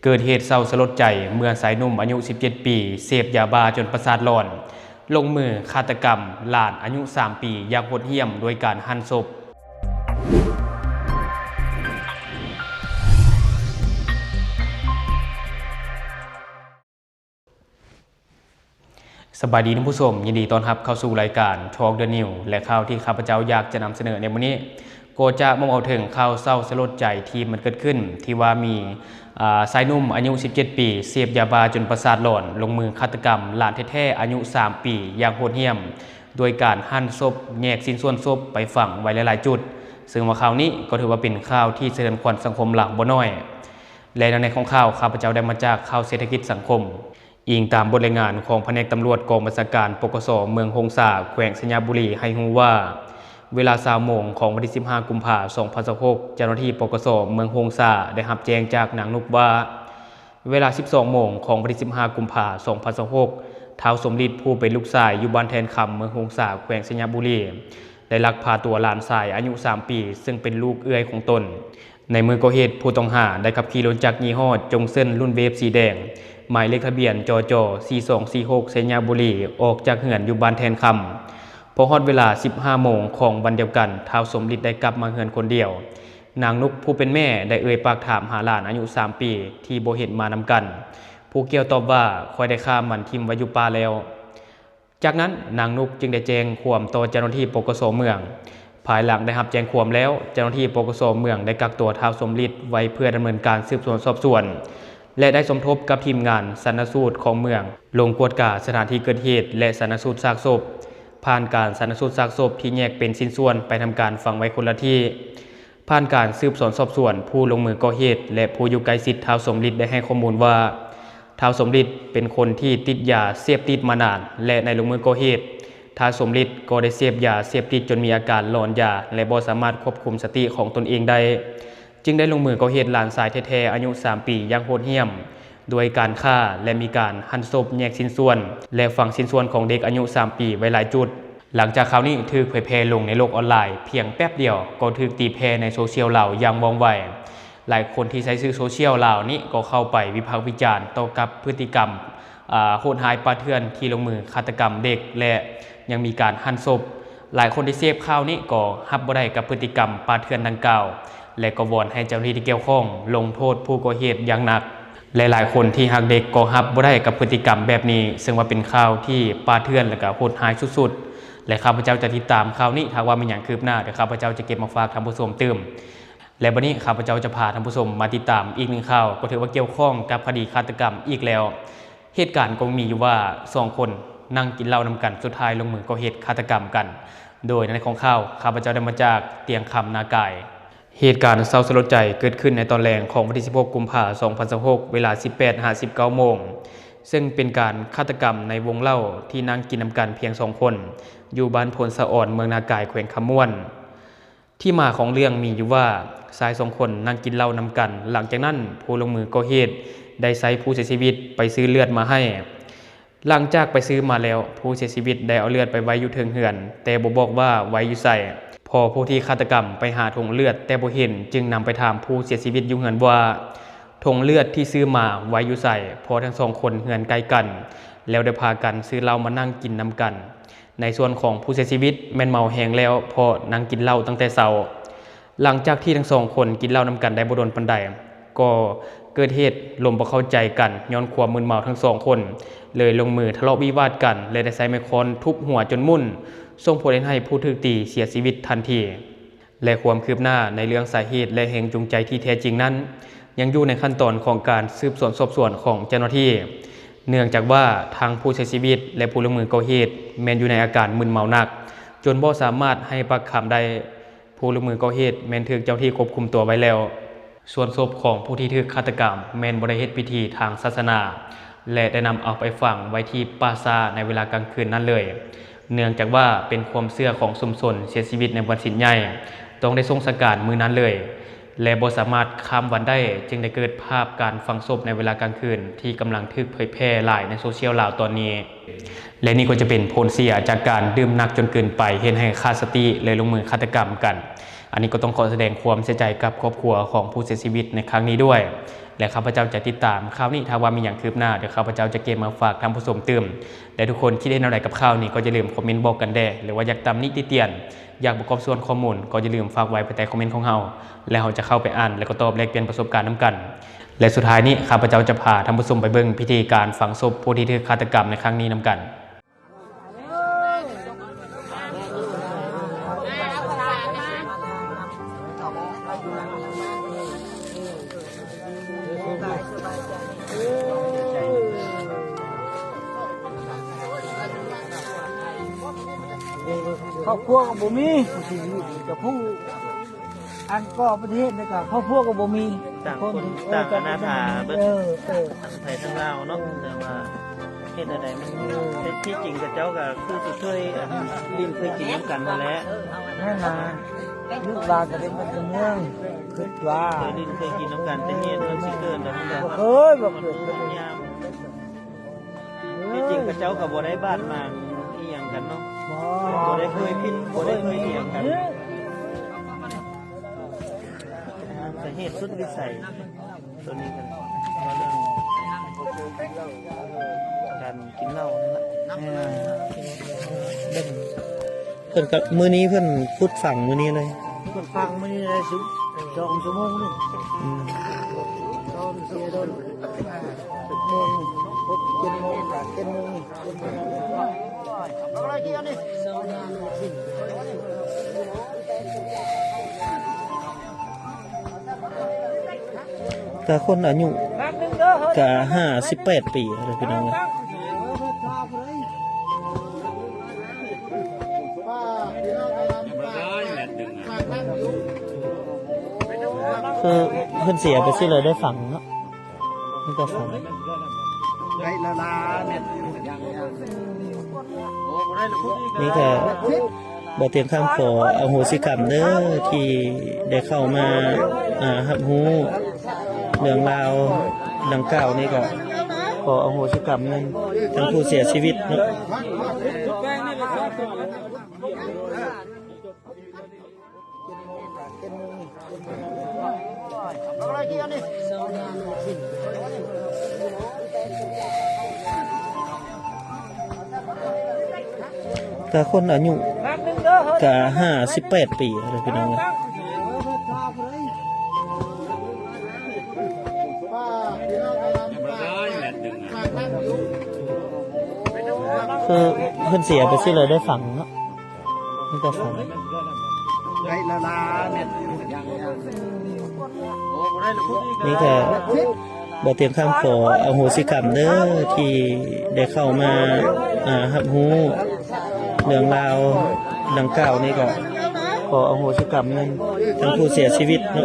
ເກີດເຫດເສົ້າສະຫຼົດໃຈ ເມື່ອຊາຍໜຸ່ມອາຍຸສິບເຈັດປີ ເສບຢາບ້າຈົນປະສາດຫຼອນ ລົງມືຄາດຕະກຳຫຼານອາຍຸສາມປີຢ່າງໂຫດຫ້ຽມດ້ວຍການຫັນສົບ. ສະບາຍດີທ່ານຜູ້ຊົມ, ຍິນດີຕ້ອນຮັບເຂົ້າສູ່ລາຍການ Talk the News ແລະ ຂ່າວທີ່ຂ້າພະເຈົ້າຢາກຈະນຳສະເໜີໃນມື້ນີ້ ກໍຈະມາເວົ້າເຖິງຂ່າວເສົ້າສະຫຼົດໃຈທີ່ມັນເກີດຂຶ້ນ ທີ່ວ່າມີ ອາ ຊາຍໜຸ່ມອາຍຸສິບເຈັດປີ ເສບຢາບ້າຈົນປະສາດຫຼອນ ລົງມືຄາດຕະກຳຫຼານແທ້ໆອາຍຸສາມປີຢ່າງໂຫດຫ້ຽມ ໂດຍການຫັນສົບ ແຍກຊິ້ນສ່ວນສົບໄປຝັງໄວ້ຫຼາຍໆຈຸດ, ເຊິ່ງວ່າຂ່າວນີ້ກໍຖືວ່າເປັນຂ່າວທີ່ສະເທືອນຂວັນສັງຄົມລາວບໍ່ໜ້ອຍ. ແລະ ໃນຂອງຂ່າວ ຂ້າພະເຈົ້າໄດ້ມາຈາກຂ່າວເສດຖະກິດສັງຄົມ. ອີງຕາມບົດລາຍງານຂອງພະແນກຕຳຫຼວດກອງບັນຊາການ ປກສ ເມືອງຫົງສາ ແຂວງໄຊຍະບູລີ ໃຫ້ຮູ້ວ່າ ເວລາຊາວໂມງຂອງວັນທີສິບຫ້າ ກຸມພາ ສອງພັນຊາວຫົກ ເຈົ້າໜ້າທີ່ ປກສ ເມືອງຫົງສາ ໄດ້ຮັບແຈ້ງຈາກນາງນຸກວ່າ ເວລາສິບສອງໂມງຂອງວັນທີສິບຫ້າ ກຸມພາ ສອງພັນຊາວຫົກ ທ້າວສົມລິດ ຜູ້ເປັນລູກຊາຍຢູ່ບ້ານແທ່ນຄຳ ເມືອງຫົງສາ ແຂວງໄຊຍະບູລີ ໄດ້ລັກພາຕົວຫຼານຊາຍອາຍຸສາມປີ ເຊິ່ງເປັນລູກເອື້ອຍຂອງຕົນ. ໃນມື້ກໍ່ເຫດ ຜູ້ຕ້ອງຫາໄດ້ຂັບຂີ່ລົດຈັກຍີ່ຫໍ້ຈົງເຊິນລຸ້ນເວບສີແດງ ໝາຍເລກທະບຽນ ຈຈ ສີ່ສອງສີ່ຫົກ ໄຊຍະບູລີ ອອກຈາກເຮືອນຢູ່ບ້ານແທ່ນຄຳ. ພໍຮອດເວລາສິບຫ້າໂມງຂອງວັນດຽວກັນ ທ້າວສົມລິດໄດ້ກັບມາເຮືອນຄົນດຽວ. ນາງນຸກ ຜູ້ເປັນແມ່ ໄດ້ເອີ່ຍປາກຖາມຫາຫຼານອາຍຸສາມປີ ທີ່ບໍ່ເຫັນມານຳກັນ. ຜູ້ກ່ຽວຕອບວ່າ ຂ້ອຍໄດ້ຂ້າມມັນຖິ້ມໄວ້ຢູ່ປ່າແລ້ວ. ຈາກນັ້ນ ນາງນຸກຈຶ່ງໄດ້ແຈ້ງຄວາມຕໍ່ເຈົ້າໜ້າທີ່ ປກສ ເມືອງ. ພາຍຫຼັງໄດ້ຮັບແຈ້ງຄວາມແລ້ວ, ເຈົ້າໜ້າທີ່ ປກສ ເມືອງ ໄດ້ກັກຕົວທ້າວສົມລິດໄວ້ເພື່ອດຳເນີນການສືບສວນສອບສວນ ແລະ ໄດ້ສົມທົບກັບທີມງານຊັນນະສູດຂອງເມືອງ ລົງກວດກາສະຖານທີ່ເກີດເຫດ ແລະ ຊັນນະສູດຊາກສົບ. ຜ່ານການຊັນນະສູດຊາກສົບທີ່ແຍກເປັນຊິ້ນສ່ວນໄປທຳການຝັງໄວ້ຄົນລະທີ່. ຜ່ານການສືບສວນສອບສວນ, ຜູ້ລົງມືກໍ່ເຫດ ແລະ ຜູ້ຢູ່ໃກ້ຊິດທ້າວສົມລິດໄດ້ໃຫ້ຂໍ້ມູນວ່າ ທ້າວສົມລິດເປັນຄົນທີ່ຕິດຢາເສບຕິດມານານ ແລະ ໃນລົງມືກໍ່ເຫດ, ທ້າວສົມລິດກໍໄດ້ເສບຢາເສບຕິດຈົນມີອາການຫຼອນຢາ ແລະ ບໍ່ສາມາດຄວບຄຸມສະຕິຂອງຕົນເອງໄດ້, ຈຶ່ງໄດ້ລົງມືກໍ່ເຫດຫຼານຊາຍແທ້ໆອາຍຸສາມປີຢ່າງໂຫດຫ້ຽມ ດ້ວຍການຂ້າ ແລະ ມີການຫັນສົບແຍກຊິ້ນສ່ວນ ແລະ ຝັງຊິ້ນສ່ວນຂອງເດັກອາຍຸສາມປີໄວ້ຫຼາຍຈຸດ. ຫຼັງຈາກຂ່າວນີ້ຖືກເຜີຍແຜ່ລົງໃນໂລກອອນລາຍ ພຽງແປັບດຽວກໍຖືກຕີແຜ່ໃນໂຊຊຽວລາວຢ່າງວ່ອງໄວ. ຫຼາຍຄົນທີ່ໃຊ້ສື່ໂຊຊຽວລາວນີ້ກໍເຂົ້າໄປວິພາກວິຈານຕໍ່ກັບພຶດຕິກຳ ອາ ໂຫດຮ້າຍປ່າເຖື່ອນທີ່ລົງມືຄາດຕະກຳເດັກ ແລະ ຍັງມີການຫັນສົບ. ຫຼາຍຄົນທີ່ເສບຂ່າວນີ້ກໍຮັບບໍ່ໄດ້ກັບພຶດຕິກຳປ່າເຖື່ອນດັ່ງກ່າວ ແລະ ກໍວອນໃຫ້ເຈົ້າໜ້າທີ່ທີ່ກ່ຽວຂ້ອງລົງໂທດຜູ້ກໍ່ເຫດຢ່າງໜັກ. ແລະ ຫຼາຍຄົນທີ່ຮັກເດັກກໍຮັບບໍ່ໄດ້ກັບພຶດຕິກຳແບບນີ້, ເຊິ່ງວ່າເປັນຂ່າວທີ່ປ່າເຖື່ອນ ແລະ ກະໂຫດຮ້າຍສຸດໆ. ແລະ ຂ້າພະເຈົ້າຈະຕິດຕາມຂ່າວນີ້, ຖ້າວ່າມີຫຍັງຄືບໜ້າ ດຽວຂ້າພະເຈົ້າຈະເກັບມາຝາກທ່ານຜູ້ຊົມຕື່ມ. ແລະ ບັດນີ້ຂ້າພະເຈົ້າຈະພາທ່ານຜູ້ຊົມມາຕິດຕາມອີກໜຶ່ງຂ່າວ, ກໍຖືວ່າກ່ຽວຂ້ອງກັບຄະດີຄາດຕະກຳອີກແລ້ວ. ເຫດການກໍມີຢູ່ວ່າ ສອງຄົນນັ່ງກິນເຫຼົ້ານຳກັນ, ສຸດທ້າຍລົງມືກໍ່ເຫດຄາດຕະກຳກັນ. ໂດຍໃນຂອງຂ່າວ ຂ້າພະເຈົ້າໄດ້ມາຈາກຕຽງຄຳນາກາຍ. ເຫດການເສົ້າສະຫຼົດໃຈເກີດຂຶ້ນໃນຕອນແລງຂອງວັນທີສິບຫົກ ກຸມພາ ສອງພັນຊາວຫົກ ເວລາສິບແປດ ຫາ ສິບເກົ້າໂມງ, ເຊິ່ງເປັນການຄາດຕະກຳໃນວົງເຫຼົ້າທີ່ນັ່ງກິນນຳກັນພຽງສອງຄົນ ຢູ່ບ້ານໂພນສະອອນ ເມືອງນາກາຍ ແຂວງຄຳມ່ວນ. ທີ່ມາຂອງເລື່ອງມີຢູ່ວ່າ ຊາຍສອງຄົນນັ່ງກິນເຫຼົ້ານຳກັນ, ຫຼັງຈາກນັ້ນຜູ້ລົງມືກໍ່ເຫດໄດ້ໃຊ້ຜູ້ເສຍຊີວິດໄປຊື້ເລືອດມາໃຫ້. ຫຼັງຈາກໄປຊື້ມາແລ້ວ, ຜູ້ເສຍຊີວິດໄດ້ເອົາເລືອດໄປໄວ້ຢູ່ເທິງເຮືອນ, ແຕ່ບໍ່ບອກວ່າໄວ້ຢູ່ໃສ. ພໍຜູ້ທີ່ຄາດຕະກຳໄປຫາຖົງເລືອດແຕ່ບໍ່ເຫັນ, ຈຶ່ງນຳໄປຖາມຜູ້ເສຍຊີວິດຢູ່ເຮືອນວ່າ ຖົງເລືອດທີ່ຊື້ມາໄວ້ຢູ່ໃສ, ເພາະທັງສອງຄົນເຮືອນໃກ້ກັນ, ແລ້ວໄດ້ພາກັນຊື້ເຫຼົ້າມານັ່ງກິນນຳກັນ. ໃນສ່ວນຂອງຜູ້ເສຍຊີວິດແມ່ນເມົາແຮງແລ້ວ, ເພາະນັ່ງກິນເຫຼົ້າຕັ້ງແຕ່ເຊົ້າ. ຫຼັງຈາກທີ່ທັງສອງຄົນກິນເຫຼົ້ານຳກັນໄດ້ບໍ່ດົນປານໃດ, ກໍເກີດເຫດລົມບໍ່ເຂົ້າໃຈກັນຍ້ອນຄວາມມຶນເມົາ, ທັງສອງຄົນເລີຍລົງມືທະເລາະວິວາດກັນ ແລະ ໄດ້ໃຊ້ໄມ້ຄ້ອນທຸບຫົວຈົນໝຸ່ນ, ສົ່ງຜົນເຮັດໃຫ້ຜູ້ຖືກຕີເສຍຊີວິດທັນທີ. ແລະ ຄວາມຄືບໜ້າໃນເລື່ອງສາເຫດ ແລະ ແຮງຈູງໃຈທີ່ແທ້ຈິງນັ້ນ ຍັງຢູ່ໃນຂັ້ນຕອນຂອງການສືບສວນສອບສວນຂອງເຈົ້າໜ້າທີ່, ເນື່ອງຈາກວ່າທັງຜູ້ເສຍຊີວິດ ແລະ ຜູ້ລົງມືກໍ່ເຫດ ແມ່ນຢູ່ໃນອາການມຶນເມົາໜັກ, ຈົນບໍ່ສາມາດໃຫ້ປາກຄຳໄດ້. ຜູ້ລົງມືກໍ່ເຫດແມ່ນຖືກເຈົ້າໜ້າທີ່ຄວບຄຸມຕົວໄວ້ແລ້ວ. ສ່ວນສົບຂອງຜູ້ທີ່ຖືກຄາດຕະກຳແມ່ນບໍ່ໄດ້ເຮັດພິທີທາງສາສະໜາ ແລະ ໄດ້ນຳເອົາໄປຝັງໄວ້ທີ່ປ່າຊ້າໃນເວລາກາງຄືນນັ້ນເລີຍ, ເນື່ອງຈາກວ່າເປັນຄວາມເຊື່ອຂອງຊຸມຊົນເສຍຊີວິດໃນວັນສິນໃຫຍ່ ຕ້ອງໄດ້ສົ່ງສັງການມື້ນັ້ນເລີຍ ແລະ ບໍ່ສາມາດຂ້າມວັນໄດ້, ຈຶ່ງໄດ້ເກີດພາບການຝັງສົບໃນເວລາກາງຄືນທີ່ກຳລັງຖືກເຜີຍແຜ່ຫຼາຍໃນໂຊຊຽວລາວຕອນນີ້. ແລະ ນີ້ກໍຈະເປັນຜົນເສຍຈາກການດື່ມໜັກຈົນເກີນໄປ, ເຮັດໃຫ້ຂາດສະຕິ ແລະ ລົງມືຄາດຕະກຳກັນ. ອັນນີ້ກໍຕ້ອງຂໍສະແດງຄວາມເສຍໃຈກັບຄອບຄົວຂອງຜູ້ເສຍຊີວິດໃນຄັ້ງນີ້ດ້ວຍ ແລະ ຂ້າພະເຈົ້າຈະຕິດຕາມຂ່າວນີ້ ຖ້າວ່າມີຫຍັງຄືບໜ້າ ດຽວຂ້າພະເຈົ້າຈະເກັບມາຝາກທ່ານຜູ້ຊົມຕື່ມ ແລະ ທຸກຄົນຄິດເຫັນແນວໃດກັບຂ່າວນີ້ ກໍຢ່າລືມຄອມເມັນບອກກັນແດ່ ຫຼືວ່າຢາກຕຳໜິຕິຕຽນ ຢາກປະກອບສ່ວນຂໍ້ມູນ ກໍຢ່າລືມຝາກໄວ້ພາຍໃຕ້ຄອມເມັນຂອງເຮົາ ແລະ ເຮົາຈະເຂົ້າໄປອ່ານ ແລະ ກໍຕອບແລກປ່ຽນປະສົບການນຳກັນ ແລະ ສຸດທ້າຍນີ້ ຂ້າພະເຈົ້າຈະພາທ່ານຜູ້ຊົມໄປເບິ່ງພິທີການຝັງສົບຜູ້ທີ່ຖືກຄາດຕະກຳໃນຄັ້ງນີ້ນຳກັນ. ຄອບຄົວກໍບໍ່ມີ ຜູ້ເສຍຊີວິດກໍຜູ້ ອັນກໍ່ປະເທດນີ້ກໍຄອບຄົວກໍບໍ່ມີ ຕ່າງຄົນ ຄົນ ເອີ ຕ່າງອະນາຖາເບິດ ເອີ ເອີ ທັງໄທທັງລາວເນາະ ເອີ ແຕ່ວ່າເຮັດແນວໃດມັນ ເອີ ທີ່ຈິງເຂົາເຈົ້າກໍຄືຊິເຄີຍ ຫຼິ້ນເຄີຍກິນນຳກັນຫັ້ນແຫຼະ ແມ່ນນະ ລູກຫຼານກໍເປັນຄົນເມືອງ ຄິດວ່າ ເຄີຍຫຼິ້ນເຄີຍກິນນຳກັນ ແຕ່ເຮັດມັນຊິເກີດແລ້ວມັນກໍ ບໍ່ເຄີຍ ບໍ່ເຄີຍ ຍາມ ທີ່ຈິງເຂົາເຈົ້າກໍບໍ່ໄດ້ບາດໝາງອີ່ຫຍັງກັນເນາະ ບໍ່ ບໍ່ໄດ້ເຄີຍຜິດ ບໍ່ໄດ້ເຄີຍອີ່ຫຍັງກັນ ສາເຫດສຸດວິໄສຕົວນີ້ກັນ ການກິນເຫຼົ້ານັ້ນລະ ເອີ ເພິ່ນກໍມື້ນີ້ເພິ່ນຂຸດຝັງມື້ນີ້ເລີຍ ຂຸດຝັງມື້ນີ້ໄດ້ສອງຊົ່ວໂມງນີ້ ອືມ ສອງ ສີ່ ໂມງ ຫົກ ເຈັດໂມງ ເຈັດໂມງນີ້ ແຕ່ຄົນອາຍຸກະຫ້າສິບແປດປີແລ້ວ ພີ່ນ້ອງເອີຍ ຄືເພິ່ນເສຍໄປຊິເລີຍ ໄດ້ຝັງເນາະ ມີແຕ່ຝັງ ໄດ້ລະລາແມ່ນ ນີ້ກໍ ບ່າວຕຽງຄຳຂໍອະໂຫສິກຳເດີ ທີ່ໄດ້ເຂົ້າມາ ອາ ຮັບຮູ້ເລື່ອງລາວດັ່ງກ່າວນີ້ ກໍຂໍອະໂຫສິກຳນຳທາງຜູ້ເສຍຊີວິດເນາະ. ແຕ່ຄົນອາຍຸກະຫ້າສິບແປດປີແລ້ວ ພີ່ນ້ອງເອີຍ ຄືເພິ່ນເສຍໄປຊິເລີຍ ໄດ້ຝັງເນາະ. ມີແຕ່ຝັງ ໄດ້ລະລາແມ່ນ ນີ້ກໍ ບ່າວຕຽງຄຳຂໍອະໂຫສິກຳເດີ ທີ່ໄດ້ເຂົ້າມາ ອາ ຮັບຮູ້ເລື່ອງລາວດັ່ງກ່າວນີ້ ກໍຂໍອະໂຫສິກຳນຳທາງຜູ້ເສຍຊີວິດເນາະ.